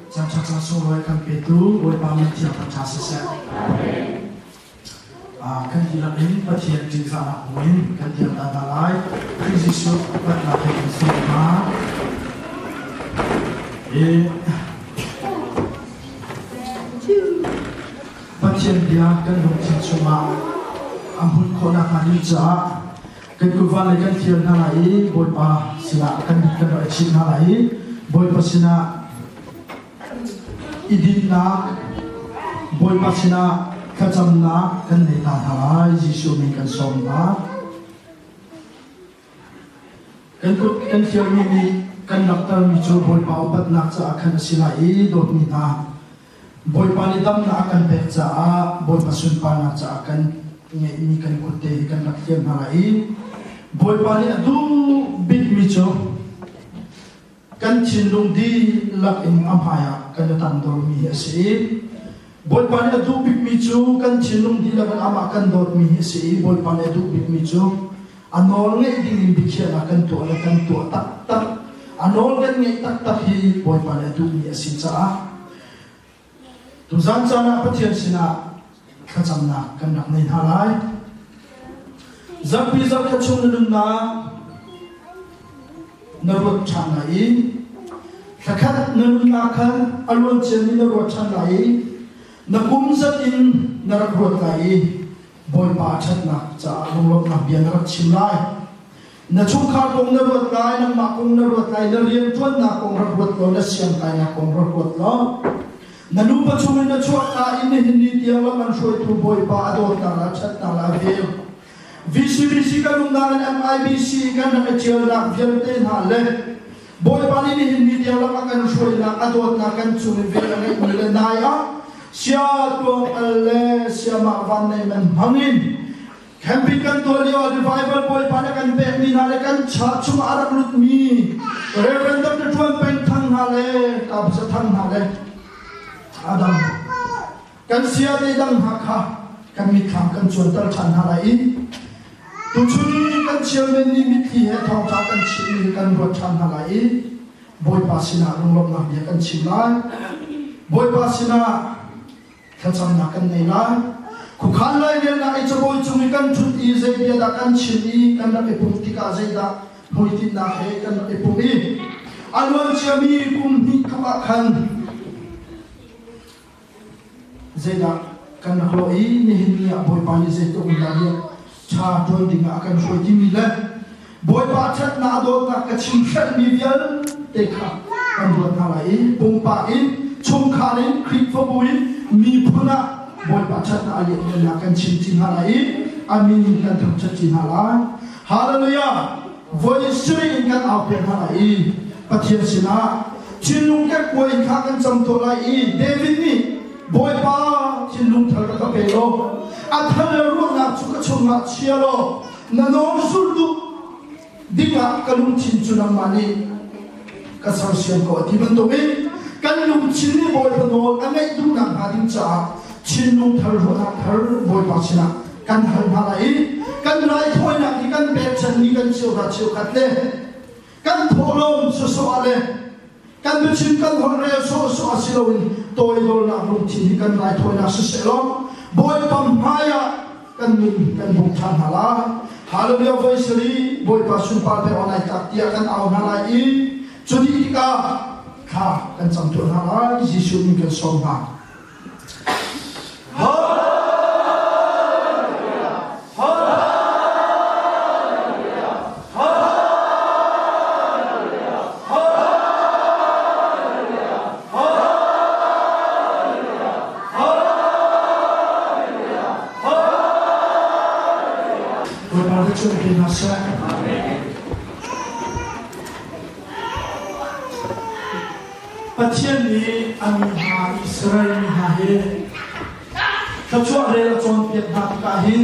Caan ṭha caan sunglawi kan petu Bawipa min thiang thangṭha siseh. Kan dihlak in Pathian ṭihzahnak buin kan dir ta hna lai. Khrih Jesuh upatnak he kan sawm hna. Pathian bia kan lungthin chungah a hmun khawhnak hnga ding caah kan kuva le kan thial hna lai i Bawipa sinah kan mit kan rak i chinh hna lai i Bawipa sinah i dinhnak Bawipa sinah thlacamnak kan nei ta hna lai Jesuh min kan sawm hna. Kan kut kan thialmi nih kan langhtermi cu Bawipa upatnak caah khan a si lai i dawtmi hna Bawipa nih damnak a kan pek caah Bawipa sunparnak caah kan ngeihmi kan kut te hi kan rak thial hna lai i Bawipa nih a duh bikmi cu kan thinlung dihlak in a hmaiah kan i tangdormi hi a si i Bawipa nih a duh bikmi cu kan thinlung dihlak in amah kan dawtmi hi a si i Bawipa nih a duh bikmi cu a nawl ngeih ding in biakhiahnak kan tuah le kan tuah taktak a nawl kan ngeih taktak hi Bawipa nih a duhmi a si caah tuzan caan ah Pathian sinah thlacamnak kan rak nei hna lai. Zarhpi zarhkhat chung na nunnak na ruat ṭhan lai i thlakhat na nunnak khan a luan ciami na ruat ṭhan lai i na kum zat in na rak ruat lai i Bawipa ṭhatnak caah lunglawmhnak bia na rak chim lai. Na chungkhar kong na ruat lai, nangmah kong na ruat lai, na rianṭuannak kong rak ruat law, na siangkainak kong rak ruat law, na nupa chungin na chuahka in nihin ni tiang lam an hruaitu Bawipa a dawtnak le a ṭhatnak le a vel. VCBC kan umnak in MIBC kan rak i ṭialnak vialte hna le Bawipa nih nihin ni tiang lam a kan hruainak a dawtnak kan cung in vel a ngeihmi le nai ah sia tuang al le siamah van nei man hmang in camping kan tuah lio ah revival Bawipa nih kan pekmi hna le kan cha chungah a rak lutmi Reverend Dr. Tuan Peng Thang hna le Kapsa Thang hna le Adam kan sia te dang hna kha kan mitthlam kan cuanter ṭhan hna lai i tuchun i kan chairman nih mitthli he thawngṭha kan chimmi hi kan ruat ṭhan hna lai i Bawipa sinah lunglawmhnak bia kan chim lai. Bawipa sinah thlacamnak kan nei lai. Khuakhan lairelnak i cabuai cung i kan ṭhut i zei bia dah kan chim i kan rak i pumh tikah zeidah hmuitinhnak he kan rak i pumh i a luan ciami kum hnih tluk ah khan Zeidah kan rak lawh i nihin ni ah Bawipa nih zeitluk in dah rian ṭha ṭuan dingah a kan hruai timi le Bawipa ṭhatnak a dawtnak ka chim hrelhmi vialte kha kan ruat hna lai i pumpak in chungkhar in Khrihfabu in miphun ah Bawipa ṭhatnak a lianhngannak kan chim chin hna lai i a min in kan thangṭhat chin hna lai. Hallelujah! Voi sarih in kan au piak hna lai i Pathian sinah thinlung kekkuai in kha kan cam tuah lai i David nih Bawipa thinlung thar ka pe law a thar le ruahnak cu ka chungah chia law na nawl zulh duh dingah ka lungthin cu nangmah nih ka sersiam ko a ti bantukin kan lungthin nih Bawipa nawl a ngaih duhnak hnga ding caah thinlung thar ruahnak thar Bawipa sinah kan hal hna lai i kan raithawinak hi kan pekchanmi kan cheuhra cheukhat le kan thawhlawm sawsawh ah le kan biachim kan holhrel sawhsawh ah si loin toidornak lungthin hi kan raithawinak siseh law Bawipa hmai ah kan nun kan buk ṭhan hna lai. Hallelujah voi sari Bawipa sunpar pe on ai tlak tiah kan au hna lai i cu dih tikah thla kan cam tuah hna lai Jesuh min kan sawm hna. Bawipa cu pe hna seh. Pathian nih a mi hna Israel mi hna hi thluachuah rel a cawnpiak hna tikah hin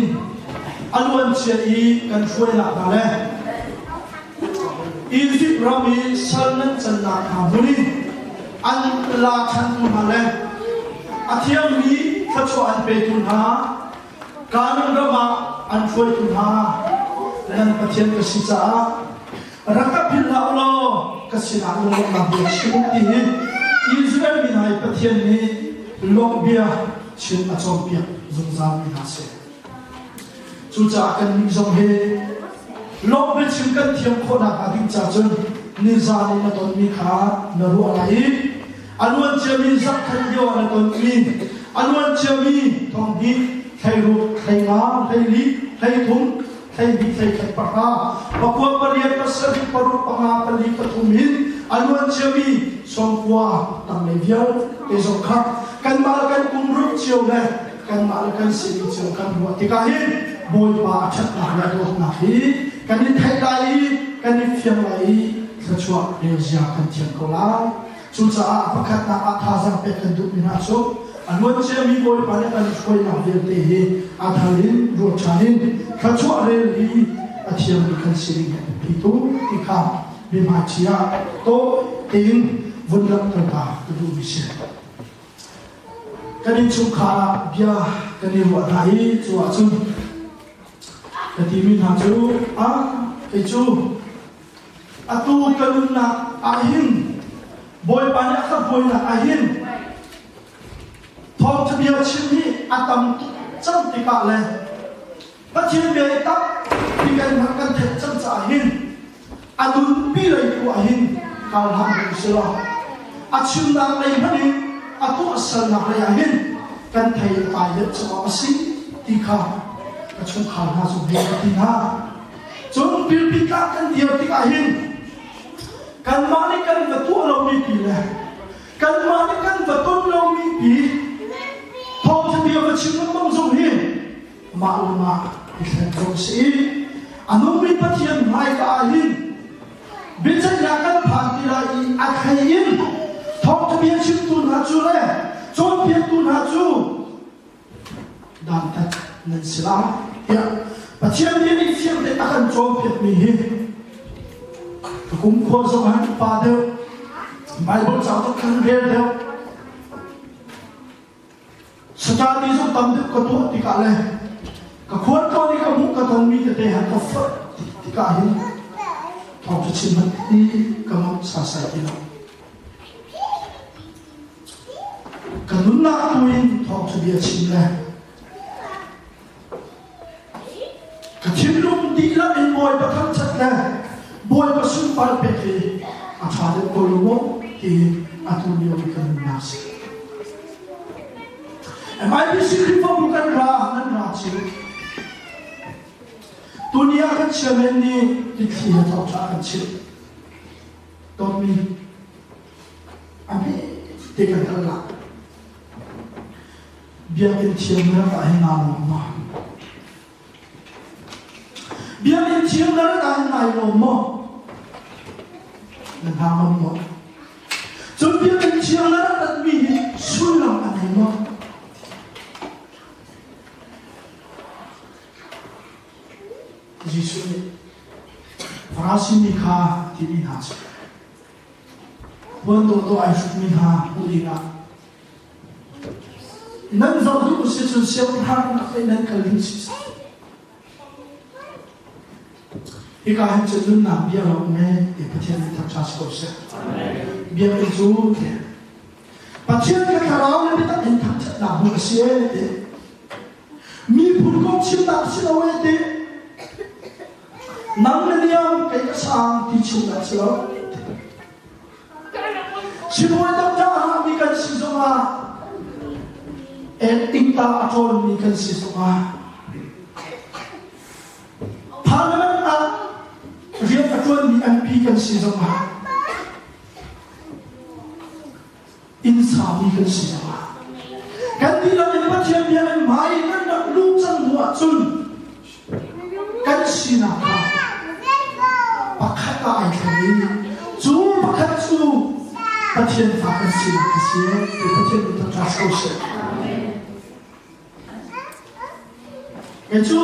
a luancia i kan hruainak hna le Izipt ram i sal nan cannak hna hmun in an la ṭhantu hna le a thiangmi thluachuah an petu hna Kanaan ram ah an hruaitu hna nan Pathian ka si caah rak ka philh hlah u law ka sinah lunglawmhnak bia chim u ti hi. Israel mi hna i Pathian nih lawmhbia chim a cawnpiak zungzalmi hna si. Cucaah kannih zong hi lawmhbia chim kan thiam khawhnak hnga ding ca cun nizan i na tonmi kha na ruah lai i a luan ciami zarhkhat lio ah na tonmi a luan ciami thonghnih thleiruk thleinga hleili hleithum hleihnih hleikhat pahra pakua pariat pasarih paruk panga pali pathum in a luan ciami sawmkua tanglei vialte zong kha kanmah le kan kum ruk cio le kanmah le kan sining cio kan ruah tikah hin Bawipa a ṭhatnak le a dawtnak hi kan i theih lai i kan i fiang lai i thluachuah rel zia kan thiam ko lai. Cucaah pakhatnak ah thazaang pek kan duhmi hna cu a luan ciami Bawipa nih kan hruainak vialte hi a thar in ruat ṭhan in thluachuah rel hi a thiammi kan si ding hi a biapi tuk ti kha biahmaiṭhi ah tawh tein vun langhter ta ka duhmi si. Kan innchungkhar ah bia kan i ruah hna i cu ahcun ka timi hna cu ah kei cu Atu ka nunnak ahhin Bawipa nih a ka hruainak ahhin thawngṭha bia chim hi a tam tuk cang tikah le Pathian bia i tampi kan hngalh kan theih cang caah hin a nunpi lei tu ahhin kal hlah ding si lo a chimnak lei hmanh in a tuahsernak lei ahhin kan thei a tlai deuh cang awk a si ti kha ka chungkhar hna zong hi ka ti hna. Cun pulpit ah kan dir tikah hin kanmah nih kan va tuah lomi pi le kanmah nih kan va ton lomi pi thawngtha bia va chim lengmang zong hi mah le mah i thlen zong si i a nungmi Pathian hmaika ah hin biaceihnak kan phan ti lai i a thlei in thawngtha bia chimtu hna cu le cawnpiaktu hna cu dantat nan si lai tiah Pathian nih nih fiang tein a kan cawnpiakmi hi ka kum khua zong ah pa deuh Bible ca zong kan rel deuh Satan zong tam deuh ka tuah tikah le ka khual tawn i ka hmuh ka tonmi tete han ka foih tikah hin thawngṭha chim hmanh hi ka ngamh sasai ti lo Ka nunnak tu in thawngṭha bia chim le ka thinlung dihlak in Bawipa thangṭhat le Bawipa sunpar pek hi a ṭha deuh ko lo maw ti atu lio i ka nunnak si. MIBC Khrihfabu kan ra nan ra cu tuni ah kan chairman nih tithli he thawngṭha a kan chimh. Dawtmi A hme te kan kal la. Biakinn thiang na rak ah hin naa lawm maw? Biakinn thiang na rak ah hin nai lawm maw? Na hna ngam maw? Cun biakinn thiang na rak ratmi hi sullam a nei maw? Jesuh nih Farasi mi kha timi hna cu Puan dawhdawh ai hrukmi hna hmuh dingah nan zoh duh si cun siangpahrang nak lei nan kal ding si. Hika hin cun nunnak bia lo um ee ti Pathian nih thangṭha si ko seh. Biakinn cu Pathian ka thlarau le biatak in thangṭhatnak hmun a si ee ti. Miphun kong chimnak si lo ee ti. Nang na niam kei ka sang ti chimnak si lo. Sibawi doctor a mi kan si zongah ek tingta a ṭawnmi kan si zongah Parliament ah rian a ṭuanmi MP kan si zongah inn sami kan si zongah kan dihlak in Pathian bia in hmai kan rak luh cang hnu ahcun kan sinak kha pakhat ah ai thleng i cu pakhat cu Pathian fa kan sinak a si ti Pathian nih thangṭhat ko seh. Kei cu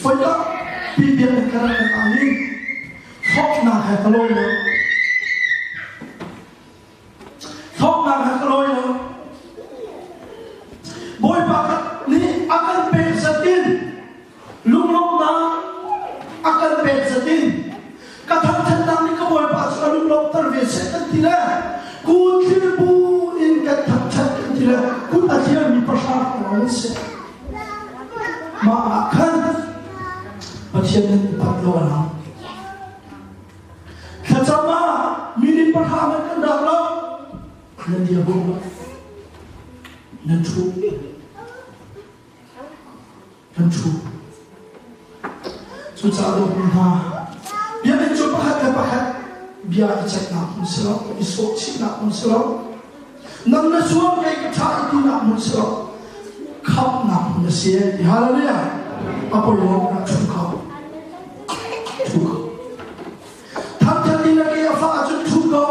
foi tampi biakinn ka rak kan ah hin thawknak he ka lawi lo. Thawknak he ka lawi lo. Bawipa nih a kan pek zat in lunglawmhnak a kan pek zat in ka thangthatnak nih ka Bawipa cu a lunglawmhter ve seh kan ti le kun thil bu. ti le kut a thialmi pahra lawng an si. Mah ah khan Pathian nan upat lo a lang. Thlacam ah minute pahra hmanh kan rak lo. Nan dir bawm lo. Nan ṭhu. Kan ṭhu. Cucaah dawtmi hna, biakinn cu pakhat le pakhat bia i ceihnak hmun si lo, i sawhchihnak hmun si lo, nang na zuam kei ka ṭha i tinak hmun si lo, khamhnak hmun a si ti hallelujah. A poi lo na ṭhu kho. Ṭhu kho. Thangṭhat in na ke a fah ahcun ṭhu ko.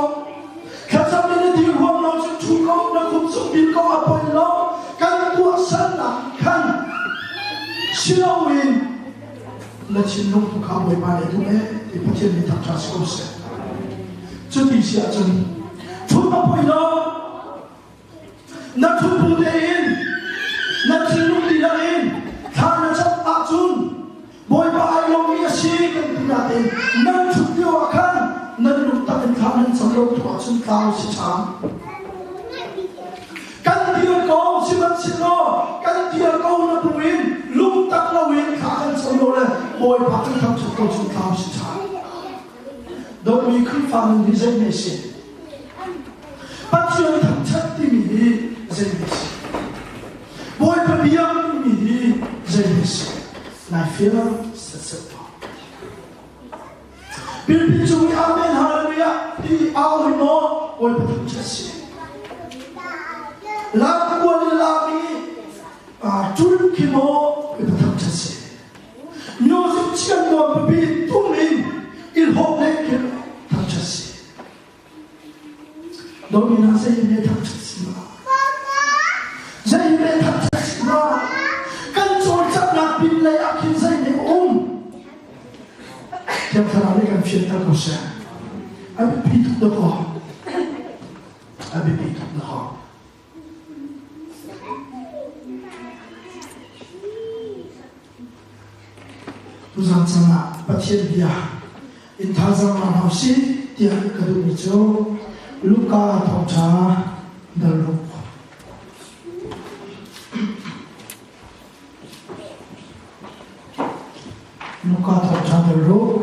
Thlacam in na dir huam lo cun ṭhu ko, na khum cung bil ko a poi lo. Kan tuahsernak khan si loin na thinlung tu kha Bawipa nih duh ee ti Pathian nih thangṭhat si ko seh. Cuti si ahcun ṭhut a poi lo. Na ṭhutbu tein na thinlung dihlak in thla na cam ahcun Bawipa ai lawmmi a si kan ti nain nan ṭhut lio ah khan nan lungtak in thla nan cam lo tu ahcun tlau si ṭhan. Kan dir ko sihmanhsehlaw kan dir ko na bu in lungtak loin thla kan cam lo le Bawipa kan thangṭhat ko cun tlau si ṭhan. Dawtmi Khrihfa nun hi zei hme si? Pathian thangṭhat timi hi zei hme si? Bawipa biak timi hi zei hme si? Nai fiang setset ko. Pilpit cung i Amen Hallelujah ti au hi maw Bawipa thangṭhat si? Lam kual in lam i ṭul khi maw Bawipa thangṭhat si? Music chian nuam pipi tum in i hlawh le khi thangṭhat si. Domina zei me thangṭhat si ma? Zei me thangṭhat si ma? Kan cawlcanghnak pin lei ah khin zei ne um? Thiang Thlarau nih kan fianter ko seh. A biapi tuk dakaw. A biapi tuk dakaw. Tuzaan caan ah Pathian bia in thazaang la hna usih tiah ka duhmi cu Luka thawngṭha dal ruk. Luka thawngṭha dal ruk.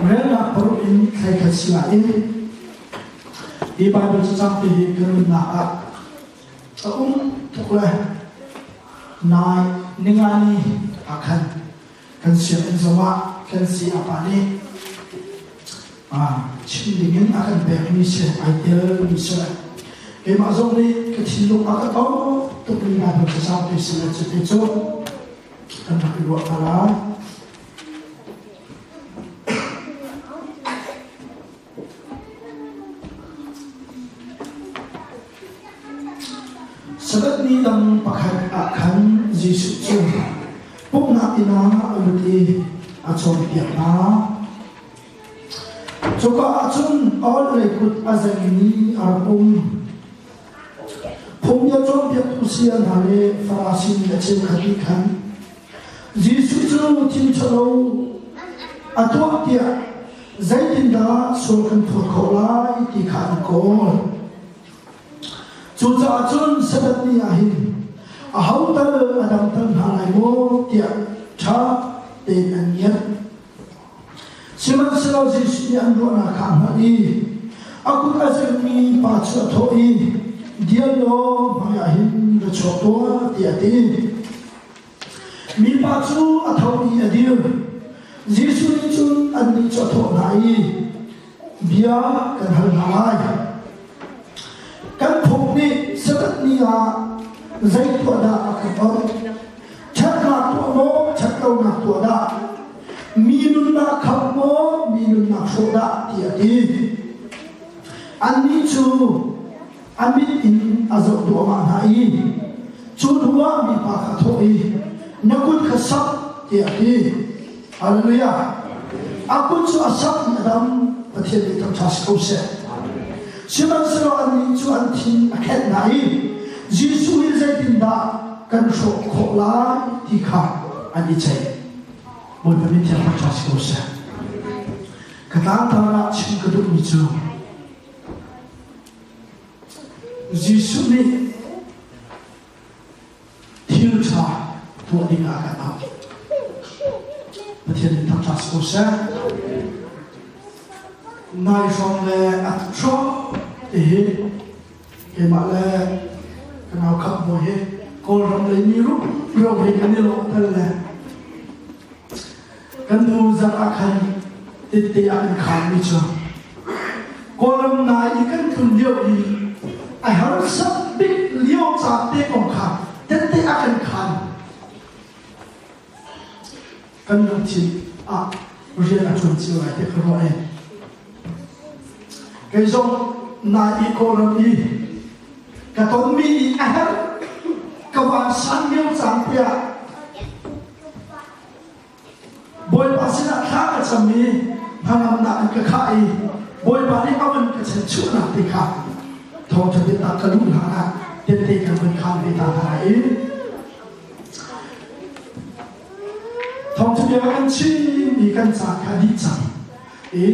Relnak paruk in thlai khat si nain hi Baibal cacang te hi kan nunnak ah a um tuk le nai ningani ah khan kan sianginn zongah kan si a pa nih chim dingin a kan pekmi si ai tel mi si le keimah zong nih ka thinlung a ka to tukmi Baibal cacang te si le cuti cu kan rak i ruah hna lai. Sabbath ni dang pakhat ah khan Jesuh cu pumhnak inn ah a lut i a cawnpiak hna. Cuka ah cun orhlei kut a zengmi a rak um. Phungbia cawnpiaktu saya hna le Farasi mi a cheukhat nih khan Jesuh cu thil ṭhalo a tuah tiah zeitindah sual kan phawt khawh lai ti kha an kawl. Cucaah cun Sabbath ni ah hin aho tal a damter hna lai maw tiah ṭha tein an ngiat. Sihmanhsehlaw Jesuh nih an ruahnak kha a hngalh i a kut a zengmi pa cu a thawh i, Dir law hmaiah hin ra chuak tuah, tiah a ti. Mipa cu a tho i a dir. Jesuh nih cun annih cu a thawh hna i, Bia kan hal hna lai. Kan phung nih Sabbath ni ah zei tuah dah a kan awrh? Ṭhatnak tuah maw, ṭhatlonak tuah dah? Mi nunnak khamh maw, mi nunnak hrawh dah? tiah a ti. Annih cu a mit in a zoh duahmah hna i cu hnuah mipa kha a thawh i, Na kut kha sak, tiah a ti. Hallelujah! A kut cu a sak i a dam. Pathian nih thangṭha si ko seh. Sihmanhsehlaw annih cu an thin a khenh hna i Jesuh hi zeitindah kan hrawh khawh lai ti kha an i ceih. Bawipa min thiang thangṭha si ko seh. Ka tlangtar ah chim ka duhmi cu. Jesuh nih thil ṭha tuah ding ah kan auh. Pathian nih thangṭhat si ko seh. Nai hrawng le a hrawng ti hi keimah le ka nau khap bawi hi Kawlram lei mi rumro he kan i lawh tel le kan hnu zarh ah khan tette ah kan khaanmi cu Kawlram nai i kan tlun lio i a harsat bik lio caan te kong kha tette a kan khaan. Kan lungthin ah rian a ṭuan cio lai ti ka ruah i kei zong nai i Kawlram i ka tonmi i a herh ka vansan lio caan te ah Bawipa sinah thla ka cam i hnangamnak in ka khah i Bawipa nih a van ka chanchuahnak te kha thawngṭha biatak ka luh hlan ah tette kan van khaan ve ta hna i thawngṭha bia kan chim i kan ca kha dih cang i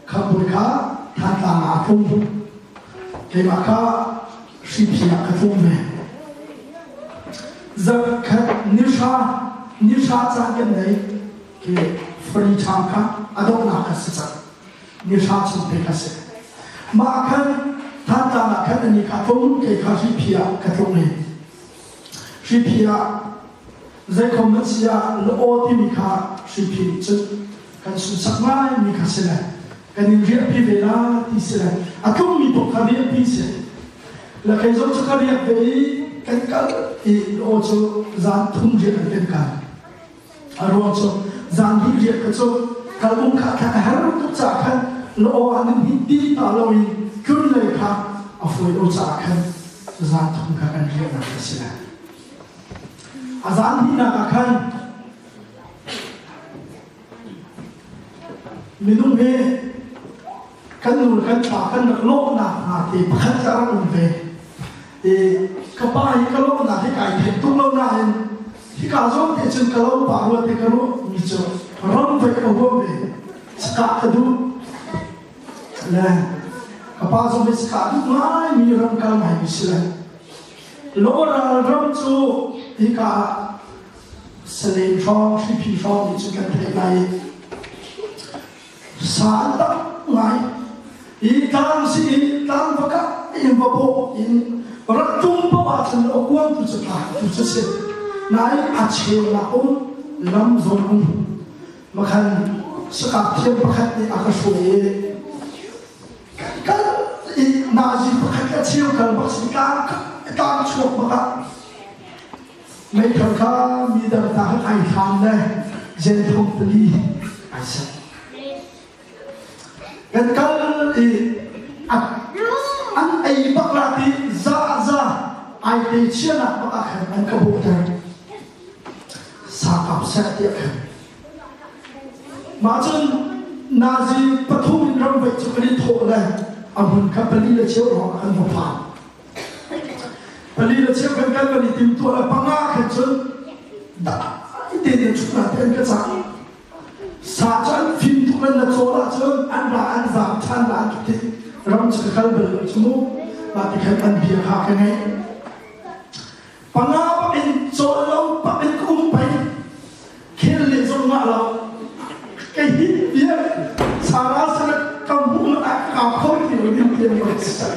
Khamhbawi kha Thantlang ah a tlung. Keimah kha Hriphi ah ka tlung ve. Zarhkhat nihra nihra caan kan nei ke free time kha a donghnak kha si cang. Nihra chung te kha si. Mah khan Thantlang ah khan ani kha tlung kei kha Hriphi ah ka tlung i Hriphi ah zeikhom na si ah la aw timi kha Hriphi nih cun kan sunsak ngaimi kha si le kan in riahpi ve la ti si le a tlungmi paoh kha riahpi si le kei zong cu ka riak ve i kan kal i aw cu zan thum riak an kan kal a ruang cu zan hnih riak kha cu kal um kha khan a her tuk caah khan la aw an in hnih ti ta lo in tlun lei kha a fawi lo caah khan zan thum kha kan riahnak a si le a zan hnihnak ah khan Minung hi kan nu le kan pa kan rak lawhnak hna te pakhat ka rak um ve. I ka pa hi ka lawhnak hi kai theih tuk lo nain hika zawn te cun ka lo pa rua te ka ruah mi cu ram ve ka huam ve. Sakah ka duh. Le ka pa zong hi sakah duh ngai mi ram kal ngai mi si le. Lawral ram cu hika Salen hrawng, hriphi hrawng nih cun kan theih lai i sa an tam ngai. I tlang si i tlang va kah in va bawh in rak tlung paoh ahcun a kuang tu cu tla tu cu si. Nain a cheunak um lam zawn um. Makhan sakap thiam pakhat nih a ka hruai i kan kal i nazi pakhat a cheu kal bak si tlang tlang chuak bak ah Meithal kha mi dang ta kha ai hlan le zenthong pali ai ser. Kan kal i an ei bak la ti za za ai te chianak bak ah khan an ka bawhter. Sakap seh tiah khan. Mah cun Nazi pathum in ram veih cu kan i thawh le a hmun kha pali le cheu lawng ah kan va phan. Pali le cheu kan kal kan i timtuah le panga khan cun dai tein an ṭhut te an ka cah. Sa cu an fim tuk an na cawl ahcun an ra an zaam ṭhan la an ti ram cu ka kal bal lo cu mu. Mah ti khan an bia kha ka ngaih. Panga bak in cawl lo bak in ka um pei. Khel le zong ngah lo. Ka hin vial Sara sarak ka hmuh ah ka kau kho ti lo ding tiang ka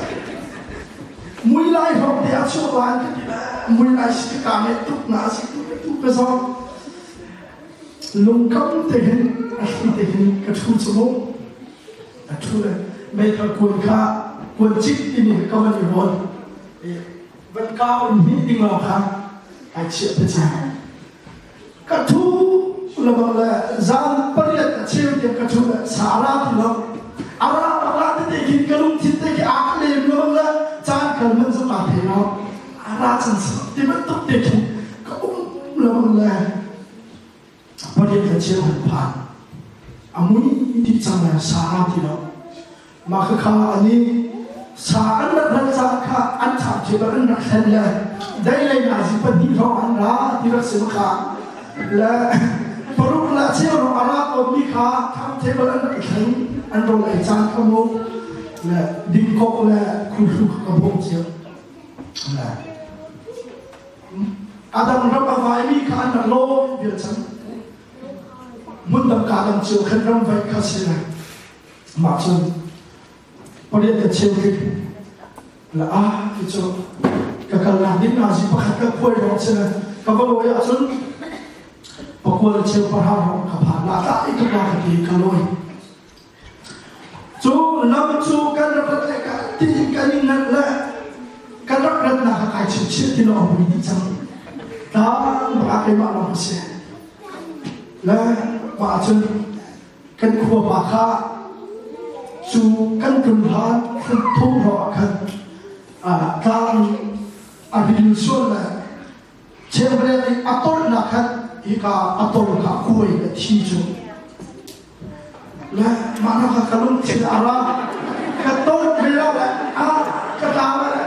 Mui lai hrawng te a chuah lai ka ti mui lai si ka nge tuk na si tu ka tu ka zong lungkam te hin a thli te hin ka thu chu mu a thu le meithal kuan kha kuan cik timi ka van i rawn van kau in hi ding lo kha ai chiah te cang Ka ṭhu lengmang le zan pariat a cheu tiang ka ṭhu le sa a ra ti lo. A ra a ra tete khin ka lungthin te khi aa ka lem lengmang le caan kal hmanh zong aa thei lo. A ra cang ti bantuk te khin ka um lengmang le pariat le cheu han phan. A mui dih cang le sa ra ti lo. Mah khakha an i sa an rak rat caan kha an thangṭhiam an rak thlen le dei lei nazi pahnih hrawng an ra ti rak si kha le paruk le a cheu hrawng a ra tawnmi kha thangṭhiam an rak i thleng an rawl ei caan kha mu. Le dingkok le khuhlu ka bawm cio. Le a dang ram a vaimi kha an rak lawi vial cang. Hmun dang ka dang cio khan ram vai kha si le mah cun pariat ka cheu khi la a ti cu ka kal nak ding nazi pakhat ka khuai rong si le ka va lawi ahcun pakua le cheu pahra rong ka phan la ta i tuk la ka ti ka lawi Cu lam cu kan rak rat le ka tiin kan i ngat le kan rak ratnak kha kai chimchih ti lo a mui dih cang. Tlang bak ah keimah lawng ka si. Le mah ahcun kan khua pa kha cu kan tlun hlan thum hrawng ah khan tlang a ril sual le Chevrolet nih a tolhnak khan hika a tol kha kuai le thi cu le mah na ka lungthin a ra ka ton ve lo le a ka tla le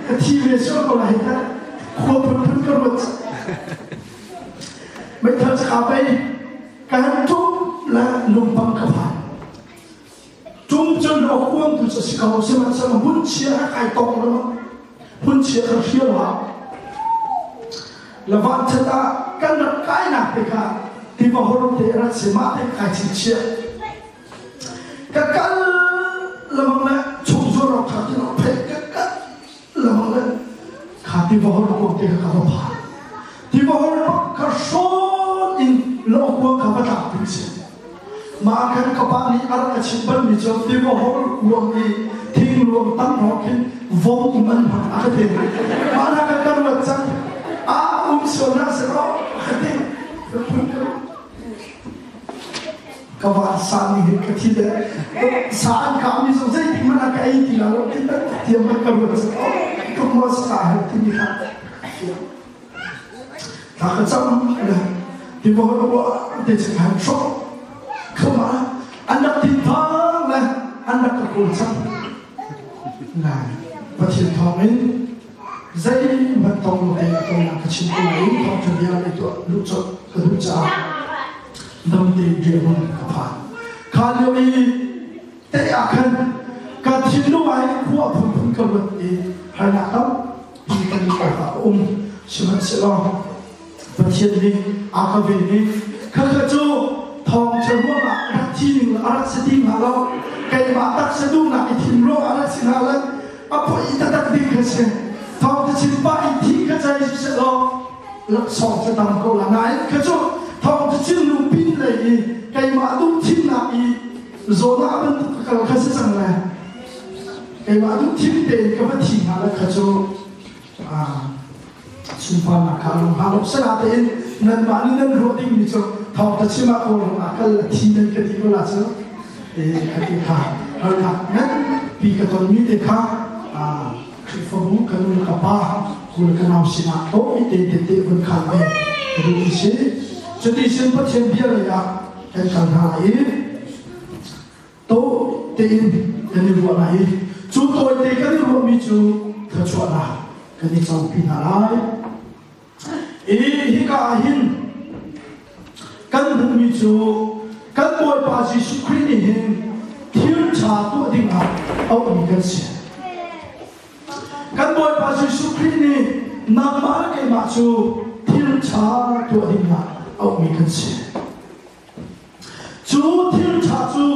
ka thi ve sual ko lai ta khua phunphun ka ruat meithal ka pei ka han tum le lungpang ka phan tum cun a kuang tu cu si ko sihmanhsehlaw hmun chia ka kai tong lo hmun chia ka hrial ha La vanṭhat ah kan rak kainak te kha tiva hor te rak si mah te kai chingchiah. Ka kal lamang le chung zuar rak kha ti lo phei ka kal lamang le kha tiva hor kuang te kha ka va phan. Tiva hor bak kha hrawn in lo kuang kha va tlak ding si. Mah khan ka pa nih a rak ka chimh balmi cu tiva hor kuang i thingluang tam hrawng khin vom um an hmang a ka ti. Mah na kan kan ruat cang. A um sual na si rawh a ka ti. Ka van sa nih hin ka thi le sa an ka mi zong zeitik hmanh ah ka ei ti la lo ti tiang man ka ruat cang. Tuk maw sa he timi kha. Thla ka cam le tiva ruah te cang han hrawk khama an rak tin thang le an rak ka kawl cang nai Pathian thawng in zeihmanh tong lo te a tong ka chim ko lai thawng ṭha bia lei tuah luh cawt ka duh caah dam te dirhmun ka phan kha lio i te ah khan ka thinlung ah hin khua phunphun ka ruat i harnak tam hi kan awk ah a um sihmanhsehlaw Pathian nih a ka ven i khakha cu thawngṭha ruangah rak thi ning a rak si ti hnga lo keimah taksa duhnak i thim ruangah rak si hnga lo a poi taktak ding kha si thawngṭha chim pah i thi kha cai siseh laksawng cu tam ko la nain kha cu thawngṭha chim nu pin lei i keimah duh thimnak i zawn ah bantuk ka kal kha si cang le keimah duh thim tein ka va thi hna le kha cu sunparnak kha lung hna lo sinatein nanmah nih nan ruah dingmi cu thawngtha chim ah kawlram ah kal thi nan ka ti ko la cu ka ti kha harnak nganpi ka tonmi te kha Khrihfabu ka nu le ka pa ku le ka nau sinah tawi te te vun khal ve ka duh ti si cuti sin Pathian bia lei ah kan kal hna i to tein kan i ruah lai i cu tawite kan i ruahmi cu thluachuahnak kan i copi hna lai. I hika ah hin kan hmuhmi cu kan Bawipa Jesuh Khrih nih hin thil ṭha tuah dingah auhmi kan si. Kan Bawipa Jesuh Khrih nih nangmah le keimah cu thil ṭha tuah dingah auhmi kan si. Cu thil ṭha cu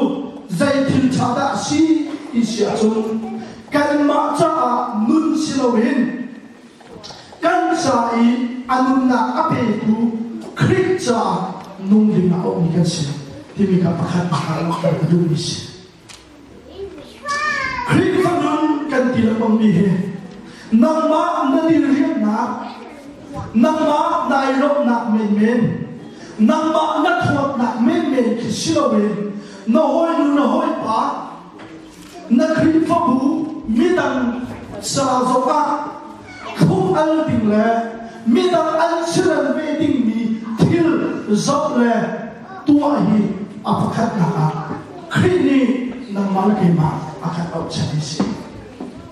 zei thil ṭha dah a si ti si ahcun kanmah caah nun si loin kan ca i a nunnak a petu Khrih caah nung ding ah a ummi kan si timi kha pakhat pakhat langhter ka duhmi si. Khrihfa nun kan ti lengmangmi hi nangmah na diriamnak, nangmah nai lawmhnak menmen, nangmah na thuatnak menmen khi si loin na hawinu na hawipa, na Khrihfabu midang ca zongah thlum al ding le midang an siran ve dingmi thil zoh le tuah hi a pakhatnak ah Khrih nih nangmah le keimah a kan auh chan hi si.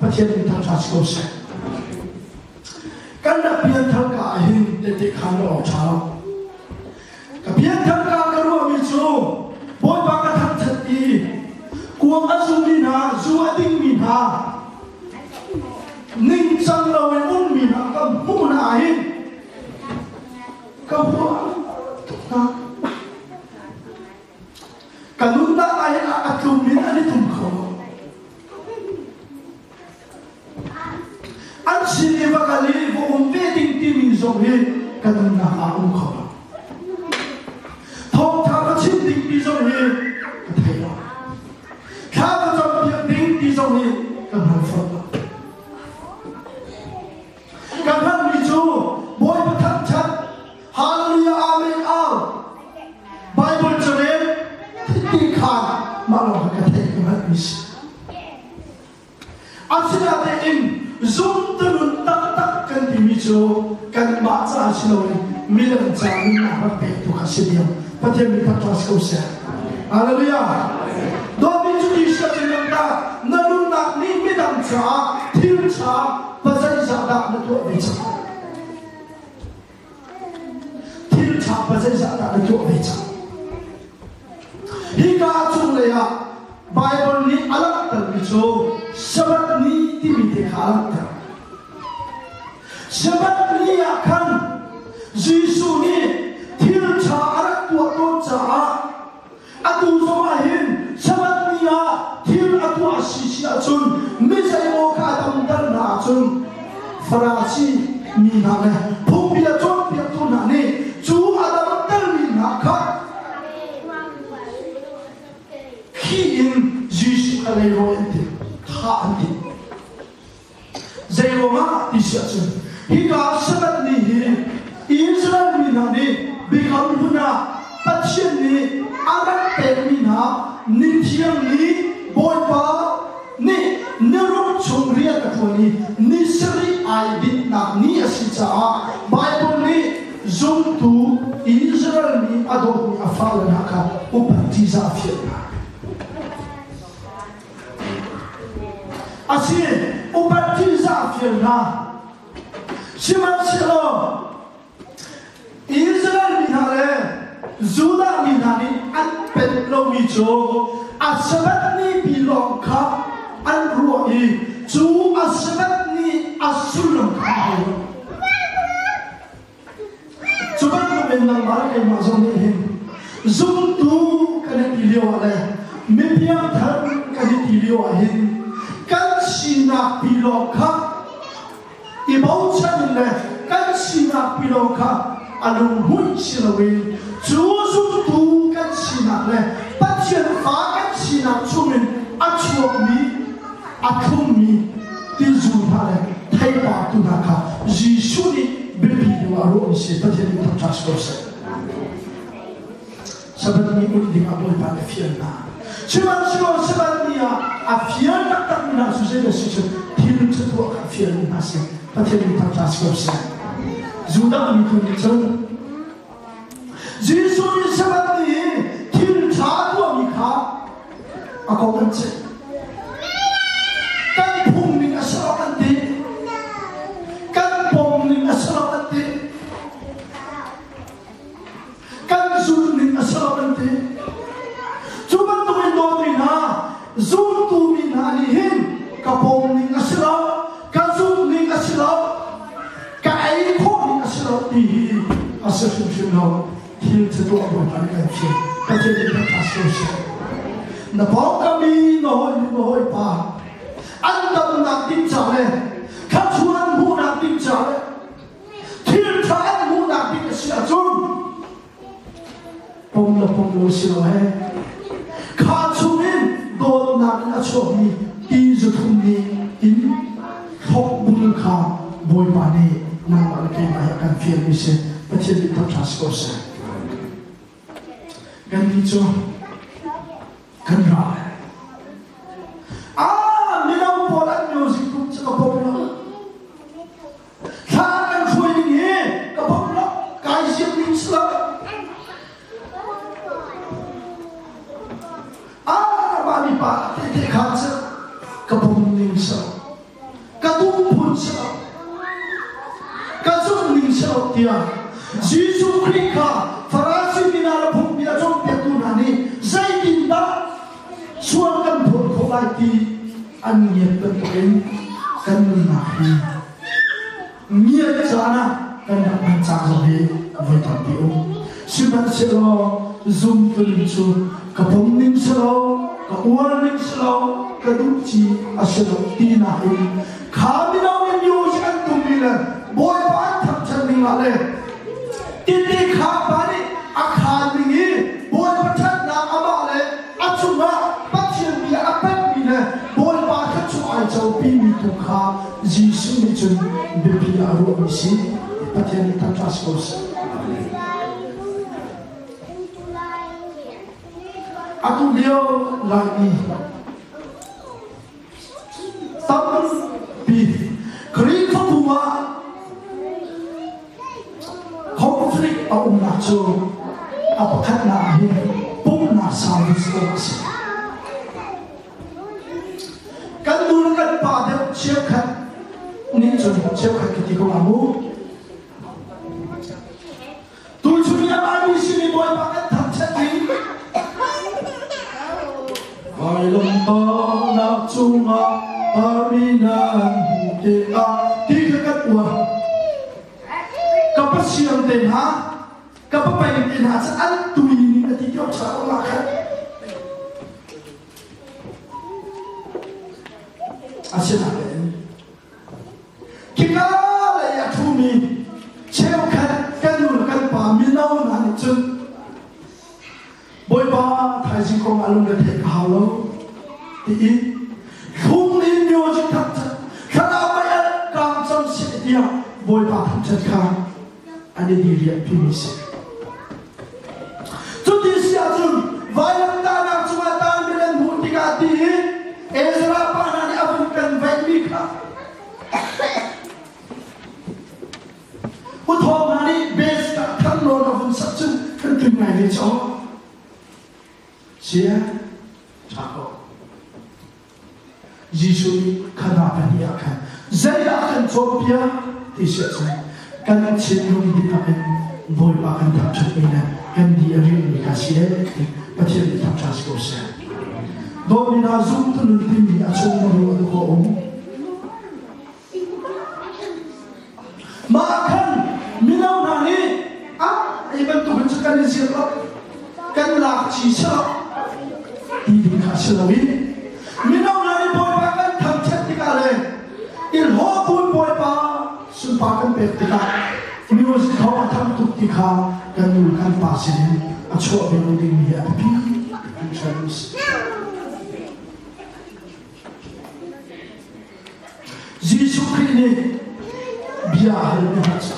Pathian min thangṭhat si ko seh. Kan rak pianthar ka ah hin tehte khaan lo awk ṭha lo. Ka pianthar ka ka ruahmi cu Bawipa ka thangṭhat i kuang a zumi hna zu a dingmi. hna ningcang loin ummi hna ka hmuh hna ahhin ka hua tuk hna. Ka nunnak ahhin a tlum in an i tum kho lo. An sin i va kal i va um ve ding timi zong hi ka nunnak ah um kho lo. Thawngtha ka chim ding ti zong hi ka thei lo. Thla ka campiak ding ti zong hi ka hngal fawn lo. Ka hngalhmi cu Bawipa thangṭhat, Hallelujah, Amen, au. Bible carel ti khan mah lawng kha ka theih ka hngalhmi si. Asinain zumtu taktak kan timi cu kanmah caah si loin midang ca nunnak rak pektu kha si diam. Pathian min thangṭhat si ko seh. Hallelujah. Dawtmi cu Jesuh cu nangtah na nunnak nih midang caah thil ṭha pazeizah dah na tuah ve cang? Thil ṭha pazeizah dah na tuah ve cang? Hika cunglei ah Baibal nih a langhtermi cu Sabbath ni timi te kha a langhter. Sabbath ni ah khan Jesuh nih thil ṭha a rak tuah tawn caah atu zong ah hin Sabbath ni ah thil a tuah si si ahcun mi zeimaw kha a damter hna ahcun Farasi mi hna le phungbia cawnpiaktu hna nih cu a damtermi hna kha khi in Jesuh kha leirawi an ti thah an ti. Zeiruangah ti si ahcun hika Sabbath ni hi Israel mi hna nih biakam hlun ah Pathian nih a rak pekmi hna ni thiang ni Bawipa nih ni ruk chung rian a ṭuan i ni sarih ai dinhnak ni a si caah Baibal nih zumtu Israel mi a dawtmi a fale hna kha upat ṭihzah a fial hna. A si, upat ṭihzah a fial hna. Sihmanhsehlaw Israel mi hna le Judah mi hna nih an pen lomi cu a Sabbath ni pi lawng kha an ruah i cu a Sabbath ni a sullam kha an lo. Cu bantukin nangmah le keimah zong nih hin zumtu kan i ti lio ah le mipiangthar kan i ti lio ah hin kan sinak pi lawng kha i bochan in le kan sinak pi lawng kha a lunghmuih si loin cu zumtu kan sinak le Pathian fa kan sinak chungin a chuakmi a thlummi tizu hna le theipar tu hna kha Jesuh nih biapi deuh ah ruahmi si Pathian nih thangṭhat si ko seh. Sabbath ni ulh ding ah Bawipa nih a fial hna. Sihmanhsehlaw Sabbath ni ah a fial taktakmi hna cu zeidah si cu thil ṭha tuah kha a fialmi hna si. Pathian nih thangṭhat si ko seh. Judah miphun nih cun Jesuh nih Sabbath ni i thil ṭha tuahmi kha a kong an chim. Kan phung ning a si lo an ti. Kan pom ning a si lo an ti. Kan zulh ning a si lo an ti. Cu bantuk in dawtmi hna, zultu mi hna nih hin ka pom ning a si lo, ka zumh ning a si lo, ka ei khawh ning a si lo ti hi a si hrimhrim lo. Thil cu tuah Bawipa nih kan fial. Pathian nih kan tha so seh. Na pawngkam i na hawi nu na hawipa an damnak ding ca le thluachuah an hmuhnak ding ca le thil ṭha an hmuhnak ding a si ahcun pom le pom lo si lo he kha chungin dawtnak in a chuakmi ti zuthum nih in thlopbul kha Bawipa nih nangmah le keimah hi a kan fialmi si Pathian nih thangṭhat si ko seh. Kannih cu kan ra Ah, mino pawl an music group cu ka pom lo. Thla kan hruai ding hi ka pom lo. Kai siam ning si lo. Ah, mah mi pa te te kha cu ka pom ning si lo. Ka duh phun si lo. Ka zumh ning si lo tiah Jesuh Khrih kha Farasi mi hna le phungbia cawnpiaktu hna nih zeitindah sual kan phawt khawh lai ti? An ngiat bantukin kan nunnak hi ngiat caan ah kan rak hman caan zong hi voi tampi um. Sihmanhsehlaw zumtu ning cu ka pom ning si lo, ka uar ning si lo, ka duh ci a si lo tinak in kha mino nih music an tummi le Bawipa an thangṭhat ning ah le titi kha pa nih a khaan ning i Bawipa ṭhatnak amah le a cungah Pathian bia a pekmi le Bawipa thluachuah ai copimi tu kha Jesuh nih cun biapi ah a ruahmi si. Pathian nih thangṭhat si ko seh. Atu lio Laimi tampi Khrihfabu ah conflict a umnak cu a pakhatnak ah hin pumhnak service kong a si. Kan nu le kan pa deuh cheukhat nih cun cheukhat ka ti ko hnga mu. Tuchun i a sin i Bawipa kan thangṭhat ding. Vailamtahnak cungah parmi nan hmuh tikah ti kha kan uar. Ka pasiang te hna, ka papai te hna cu an tui ning a ti tiawk sa ko la khan. Asinain Khika lei a ṭhumi cheukhat kan nu le kan pa mino hna nih cun Bawipa thaizing kong ah lungre theih ka hau lo tiin hlung in music thangṭhat thlarau mei alh kaang cang seh tiah Bawipa thangṭhat kha an i diriahpimi si. Cuti si ahcun vailamtahnak cungah taanmi nan hmuh tikah ti hi Ezra pa hna nih a vun kan vaihmi kha Uthawng hna nih bass ka thang nawn a vun sak cun kan tling ngai ve caw. Sia, ṭha ko. Jesuh nih kha pahnih ah khan zeidah a kan cawnpiak ti si ahcun kan thinlung dihlak in Bawipa kan thangṭhatmi le kan di a rianmi kha si ee ti Pathian nih thangṭhat si ko seh. Dawtmi hna zumtu nun timi a chung na ruah duh a um. Mah ah khan mino hna nih ah hi bantuk in cu kan i zir lo kan lak chi si lo ti ding kha si lo i mino hna nih Bawipa kan thangṭhat tikah le i hlawhbun Bawipa sunpar kan pek tikah music thawng a thang tuk ti kha kan nu kan pa sinin a chuah ve lo dingmi hi a biapi hringhran a si. Jesuh Khrih nih bia a halmi hna cu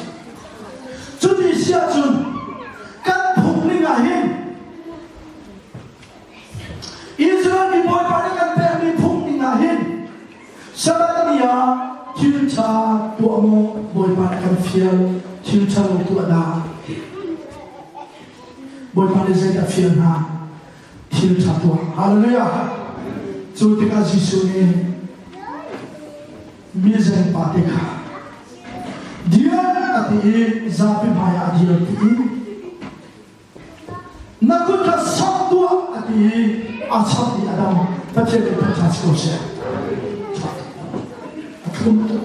cuti si ahcun kan phung ning ah hin Israel mi Bawipa nih kan pekmi phung ning ah hin Sabbath ni ah thil ṭha tuah maw Bawipa nih kan fial thil ṭha lo tuah dah Bawipa nih zeidah fial hna thil ṭha tuah. Hallelujah! Cu tikah Jesuh nih mi zengpa te kha dir a ti i zapi hmaiah a dir ti i na kut kha samh tuah a ti i a samh i a dam. Pathian nih thangṭhat si ko seh. A thlum tuk.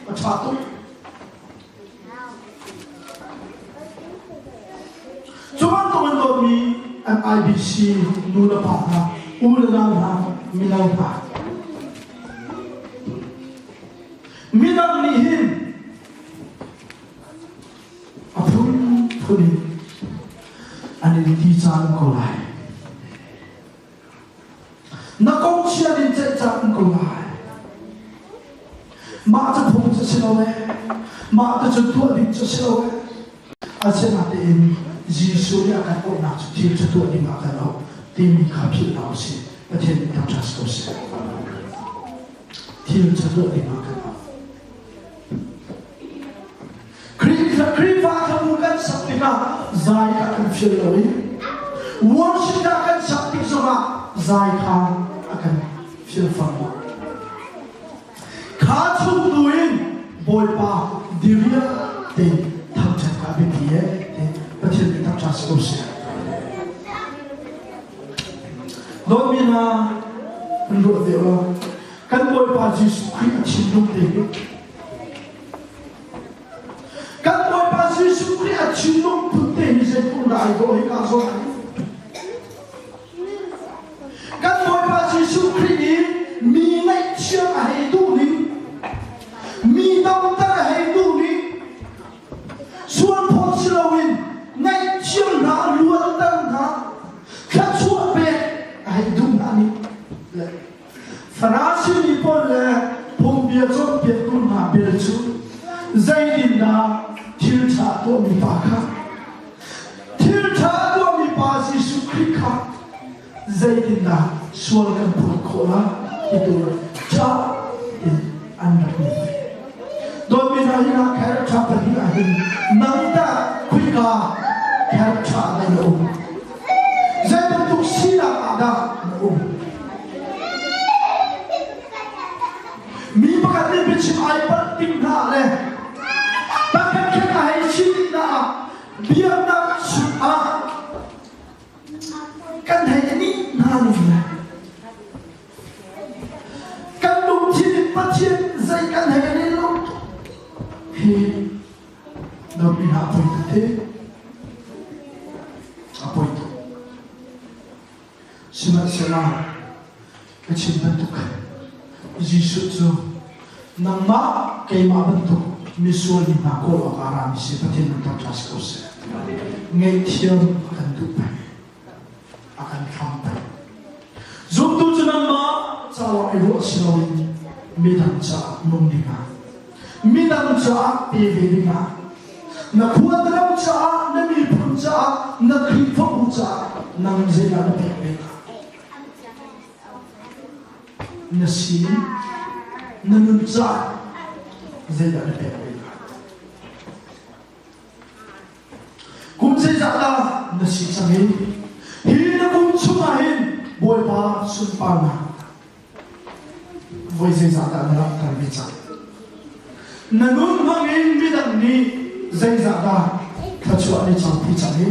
A ṭha tuk. Cu bantuk in dawtmi MIBC nu le pa hna, u le nau hna, mino hna. Midang nih hin a phunphun in an in ti caan ko lai. Na kong chia in ceih cang ko lai. Mah cu phung cu si lo ee. Mah cu cu tuah ding cu si lo ee. Asinain Jesuh nih a kan auhnak cu thil cu tuah ding ah kan auh timi kha philh hlah usih. Pathian nih thangṭhat si ko seh. Thil cu tuah ding ah kan auh. Khrihfa thlamu kan sak tikah zai kha kan fial lo i worship ah kan sak tik zongah zai kha a kan fial fam lo. Kha chung tu in Bawipa diriah te thangṭhat ka biapi e te Pathian nih thangṭhat si ko seh. Dawtmi hna, law kan Bawipa Jesuh Khrih a thinlung te hi kan Bawipa Jesuh Khrih a thinlung phun te hi zeitluk dah ai dawh hi ka zawn ai Kan Bawipa Jesuh Khrih i mi ngaihthiam a hei duh ning, mi damter a hei duh ning, sual phawt si loin ngaihthiam hna, luatter hna, thluachuah pek a hei duh hna ning le Farasi mi pawl le phungbia cawnpiaktu hna bel cu zeitindah thil ṭha tuahmi pa kha Thil ṭha a tuahmi pa Jesuh Khrih kha zeitindah sual kan phawt khawh lai ti tu ṭha in an rak ni. Dawtmi hna hi na kher ṭha pahnih ah hin nang tah khuika kher ṭha dah na um? Zei bantuk sinak ah dah na um? Mi pakhat nih biachim ai palh tik hna le pakhat khat a hei si tik hna ah biaknak ah kan hei nih hna ning le kan lungthin in Pathian zei kan hei rel lo hi dawtmi hna a poi tuk te a poi tuk Sihmanhsehlaw ka chim bantuk Jesuh cu nangmah keimah bantuk misual mi hna kawl awk ah rami si Pathian min thangṭhat si ko seh. Ngaihthiam a kan duh peng. A kan hlam peng. Zumtu cu nangmah caah i ruah si loin midang caah nung dingah midang caah pe ve dingah na khua na ram caah na miphun caah na Khrihfabu caah nang zeidah na pek ve na si na nun caah zeidah na pek ve kum zeizah dah na si cang i hi na kum chungah hin Bawipa sunparnak voi zeizah dah na langhter ve cang? Na nun hmang in midang nih zeizah dah thluachuah an i copi cang i?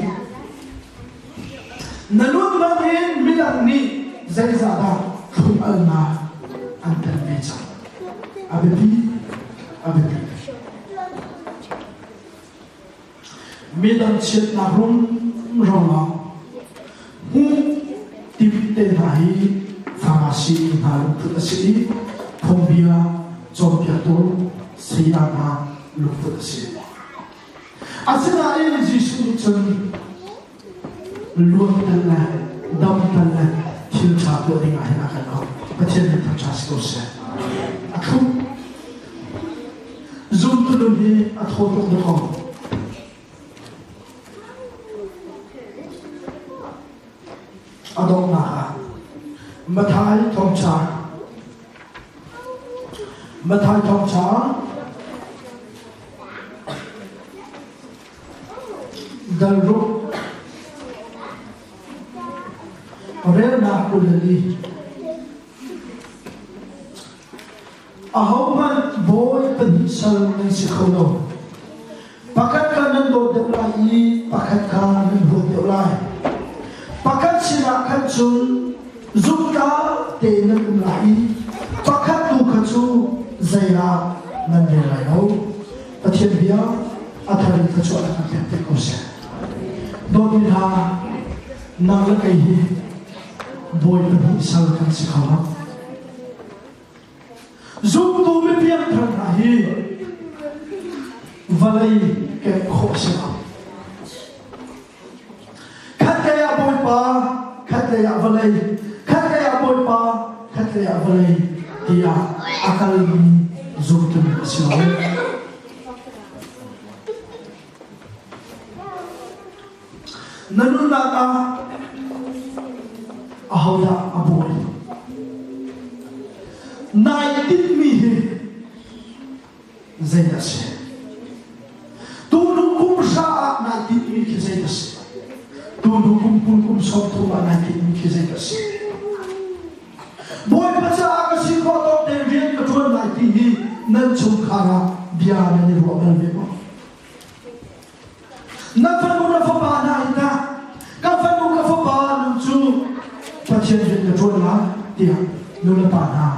Na nun hmang in midang nih zeizah dah thlum-alnak an tel ve cang? A biapi, a biapi. Midang chiatnak rumro ah hmuh timh te hna hi Farasi mi hna lungput a si i phungbia cawnpiaktu saya hna lungput a si. Asinain Jesuh nih cun luanter le damter le thil ṭha tuah ding ah hin a kan auh. Pathian nih thangṭha si ko seh. A thlum. Zumtu nun hi a thaw tuk dakaw. A donghnak ah Mathai thawngṭha Mathai thawngṭha dal ruk relnak 24 Ahohmanh bawi pahnih sal nan si kho lo. Pakhat kha nan dawt deuh lai i pakhat kha nan huat deuh lai. Pakhat sinah khan cun zumtlak tein nan um lai i pakhat tu kha cu zei ah nan rel lai lo. Pathian bia a thar in thluachuahnak kan pek te ko seh. Dawtmi hna, nang le kei hi bawi pahnih sal kan si kho lo. Zumtu mipiangthar hna hi vawlei kemh khawh a si lo. Khatlei ah Bawipa, khatlei ah vawlei, khatlei ah Bawipa, khatlei ah vawlei tiah a kalmi zumtu a si lo. Na nunnak ah ahodah a bawi? Nai tinhmi hi zeidah a si? Tuhnu kum hra ah nai tinhmi khi zeidah a si? Tuhnu kum 20 kum 30 ah nai tinhmi khi zeidah a si? Bawipa caah ka si khawh tawk tein rian ka ṭuan lai ti hi nan chungkhar ah bia nan i ruah bal ve maw? Na fanu na fapa hna hi tah ka fanu ka fapa nun cu Pathian rian na ṭuan lai tiah nu le pa hna.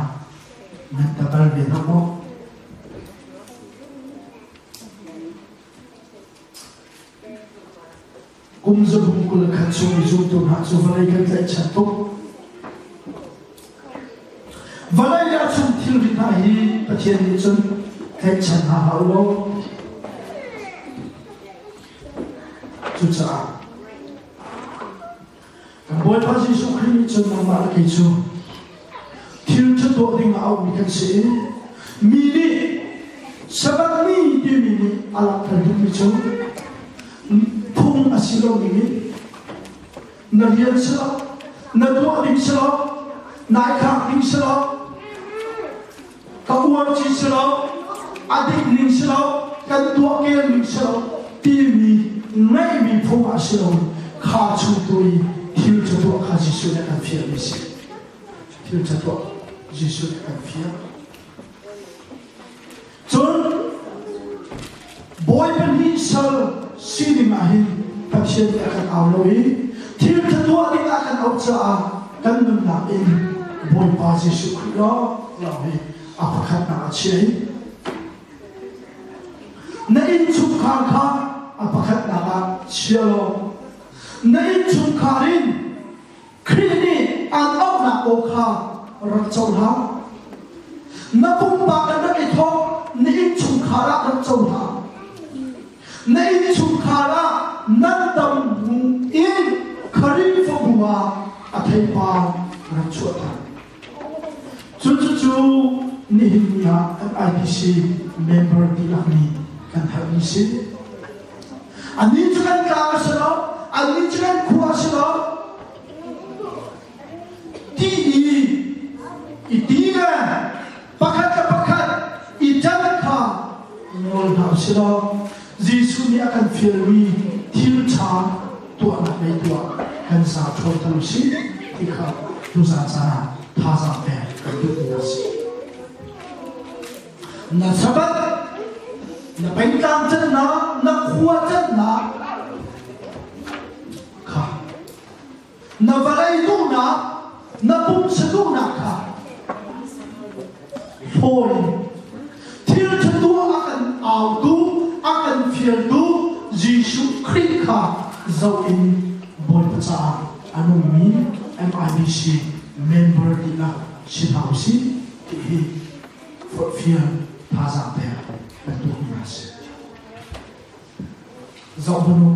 Nan ta bal ve hna maw? Kum zabu 21 chung i zumtu hna cu vawlei kan tlaihchan tuk. Vawlei ah chung thilri hna hi Pathian nih cun tlaihchan hna hlah u law. Cucaah kan Bawipa Jesuh Khrih nih cun nangmah le kei cu thil ṭha tuah ding ah auhmi kan si i mi nih Sabbath ni timi nih a langhter duhmi cu phung a si lo ning in na rian si lo, na tuah ding si lo, nai khak ding si lo, ka uar ci si lo, a dik ning si lo, kan tuah kel ning si lo timi ngeihmi phung ah si lo kha chung tu i thil cu tuah kha Jesuh nih a kan fialmi si. Thil cu tuah Jesuh nih a kan fial. Cun Bawipa nih sal sining ah hin Pathian nih a kan au lo i thil ṭha tuah ding ah kan auh caah kan nunnak in Bawipa Jesuh Khrih lawnglawng hi a pakhatnak a chia i na innchungkhar kha a pakhatnak ah chia law na innchungkhar in Khrih nih aan auhnak aw kha rak cohlang. Na pumpak in rak i thawk, na innchungkhar ah rak cohlang. Na innchungkhar ah nan dam hnu in Khrihfabu ah a theipar rak chuahter. Cucu nihin ni ah kan IPC member dihlak nih kan herhmi si. Annih cu kan tlang a si lo, annih cu kan khua a si lo. Ti i i ti le pakhat le pakhat i ṭan kha ngol hna u si law Jesuh nih a kan fialmi thil ṭha tuahnak lei tuah kan za ṭhawnter u sih ti kha tuzan caan ah thazaang pek kan duhmi a si. Na Sabbath, na pengtlang cannak, na khua cannak kha na vawlei duhnak, na pumsa duhnak kha hlawi thil ṭha tuah a kan autu, a kan fialtu Jesuh Khrih kha zoh in Bawipa caah a nungmi MIBC member dihlak si hna usih ti hi forhfial thazaang pek kan duhmi a si. Zoh hmanh u,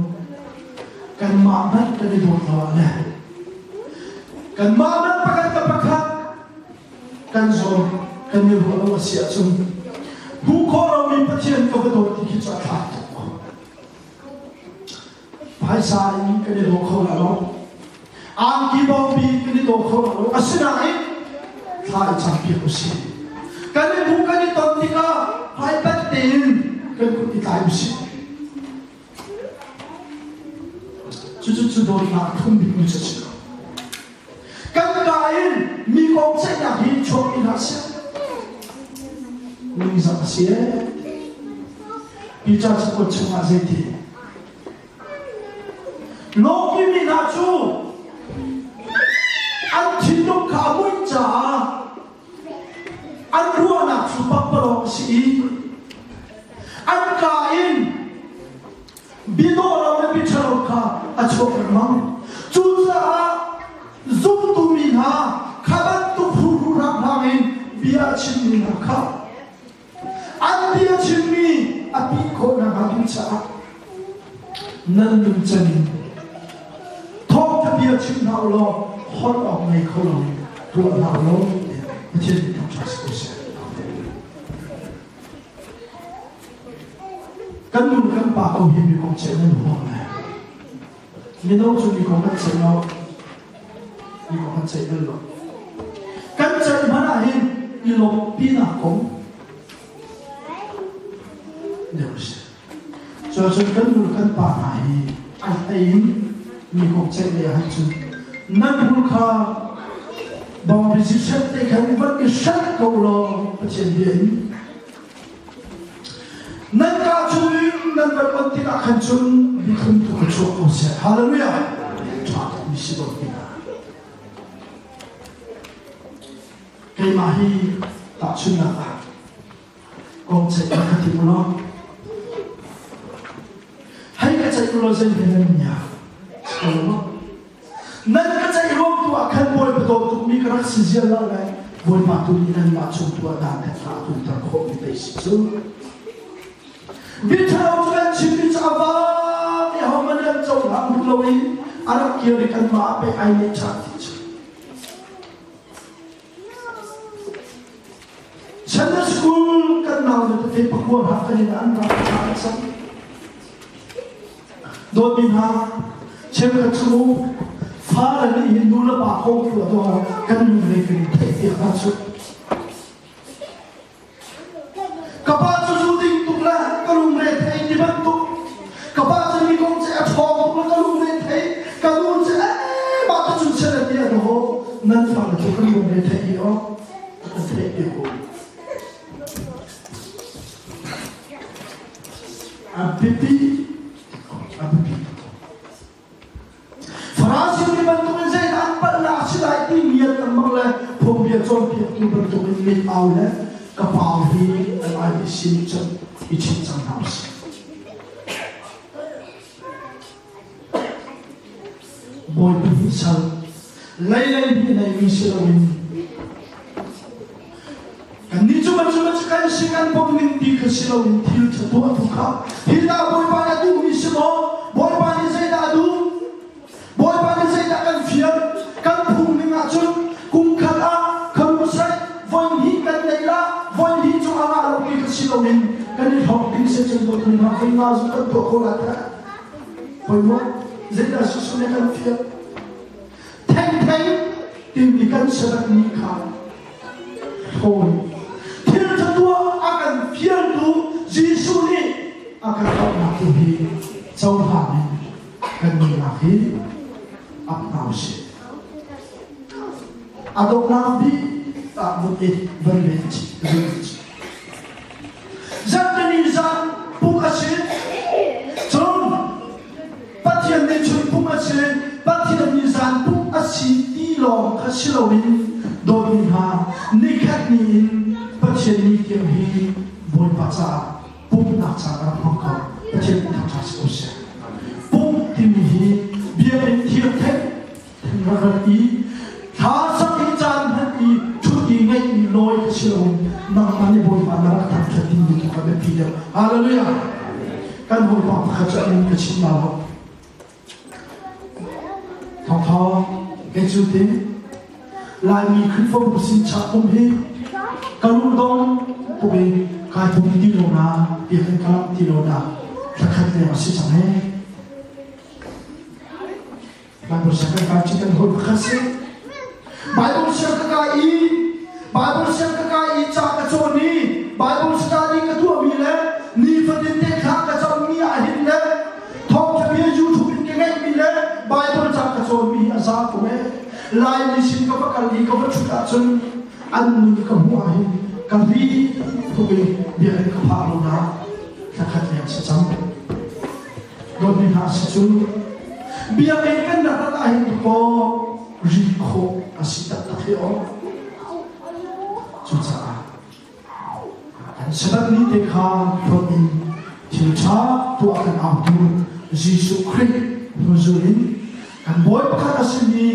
kanmah hmanh kan i dawt lo ah le kanmah hmanh pakhat le pakhat kan zawn kan i ruah lo a si ahcun hmuh khawh lomi Pathian ka va dawt ti khi cu a thlak tuk. Phaisa in kan i daw kho la lo. Angki bawmpi kan i daw kho la lo. Asinain thla i campiak usih. Kan i hmuh kan i ton tikah hmaipat tein kan kut i tlai usih. Cucu cu dawtnak thum bikmi cu a si ko. Kan ka in mi kong ceihnak hi chuak in hlah seh. Ningzak a si ee. Peter cakuat chungah zeiti? Lawki mi hna cu an thinlung kha a muih caah an ruahnak cu pakpalawng a si i an kaa in biadawh lo le biaṭhalo kha a chuak lengmang. Cucaah zumtu mi hna kha bantuk hruhru hranghrang in bia a chimmi hna kha An bia chimmi a pih khawh nakhnga ding caah nan nuncan in thawngtha bia chim hna u law holh awk ngei kho lo in tuah hna u law Pathian nih thangṭhat si ko seh. Kan nu kan pa ko hi mi kong ceih nan huam le mino cu mi kong kan ceih lo mi kong kan ceih bal lo kan ceih hmanh ah hin i lawmhpinak kong deuh a si cuacun kan nu kan pa hna hi a hlei in mi kong ceih lei ah cun nan hmur kha bawngbi si te khan van i hrelh ko law Pathian bia in Nan kaa chungin nan van on tikah khan cun miphun tu ka chuak ko seh. Hallelujah! Ṭha tukmi si ko ti hna. Keimah hi Tahchunhnak ah, kong ceih ka tim law, hei ka ceih law zei he nan nia? Nan ka ceih ruang tu ah khan Bawipa dawt tukmi ka rak si ziar lo le Bawipa tu nih nanmah chung tu ah dan kan hla tumter khawh mi pei si cu. Biathalo cu kan chimmi cu a vang i ahohmanh nih an cohlang duh lo i a rak kir i kanmah ah pei ai neih ṭhan ti cu. Sunday school kan nau le tete pakua hna kan in an rak ṭha cang. Dawtmi hna, cheukhat cu fale nih hin nu le pa kong tu a kan lung kan theih piak hna cu. Ka pa cu zu ding tuk le ka lungre thei ti bantuk. Ka pa cu mi kong cu a ṭhawng tuk le ka lungre thei. Ka nu cu ee mah te cun seh ti an ho. Nan fale cu kan lungre thei hi aw kan theih piak u. A biapi a biapi. Farasi mi bantukin zeidah an palhnak a si lai ti ngiat lengmang le phungbia cawnpiaktu bantukin mit au le ka pau hi an IBC nih cun i chim cang hna usih. Bawipa nih sal lei lei nih neimi si loin Kannih cu bantuk kan si kan pom ning ti kha si loin thil ṭha tuah tu kha hi dah Bawipa nih a duhmi si maw? Bawipa nih zeidah a duh? Bawipa nih zeidah kan fial? Kan phung ning ahcun kum khat ah kharusai voi hnih kan nei la, voi hnih cu a ngah lomi kha si loin kan i hlawk ding se cun dawt hna voi nga zong kan tuah khawh lai teh. Voi maw? Zeidah susu nih kan fial? Thengtheng timi kan sarat ni kha thawi. Thil ṭha tuah a kan fialtu Jesuh nih a kan auhnak tu hi cohlang in kan nunnak hi ap hna usih. A donghnak bik ah vun i van len chih zun Zarhteni zan pum a si. Cun Pathian nih chun pum a si, Pathian nih zan pum a si ti lawng kha si loin dawtmi hna, nikhat ni in Pathian ni tiang hi Bawipa caah pumhnak ca rak hmang ko. Pathian nih thangṭhat si ko seh. Pumh timi hi biakinn thiang rak rat i thla sak i caan hman i ṭhut i ngaih i lawi kha si loin nangmah nih Bawipa na rak thangṭhat dingmi tu kha biapi deuh. Hallelujah! Kan hawipa pakhat cu a min ka chim la lo. Thawngthawng kei cu ti Laimi Khrihfabu sin chak pum hi ka lungdong tuk i kai pum ti lo na biakinn ka lam ti lo na thlakhat leng a si cang he. Bible siang kan kai kan hawi pakhat si. Bible siang ka kai i Bible siang ka kai i ca ka cawn i Bible study ka tuahmi le nifatin te thla ka cammi ah hin le thawngtha bia YouTube in ka ngeihmi le Bible ca ka cawnmi a za ko ee. Laimi sin ka va kal i ka va ṭhut ahcun an nun ka hmuh ah hin ka ri tuk i biakinn ka phak lo na thlakhat leng si cang. Dawtmi hna si cu biakinn kan rak rat ahhin kaw ri khawh a si taktak hi aw. Cucaah kan Sabbath ni te kha hlawt in thil ṭha tuah kan autu Jesuh Khrih hnuzul in kan Bawi pakhat a simi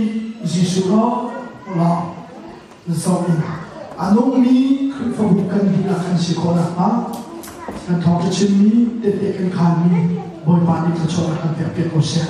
Jesuh lawng lawng zoh in a nungmi Khrihfabu kan dihlak kan si khawh nakhnga kan thawngṭha chimmi tehte kan khaanmi Bawipa nih thluachuah kan pek piak ko seh.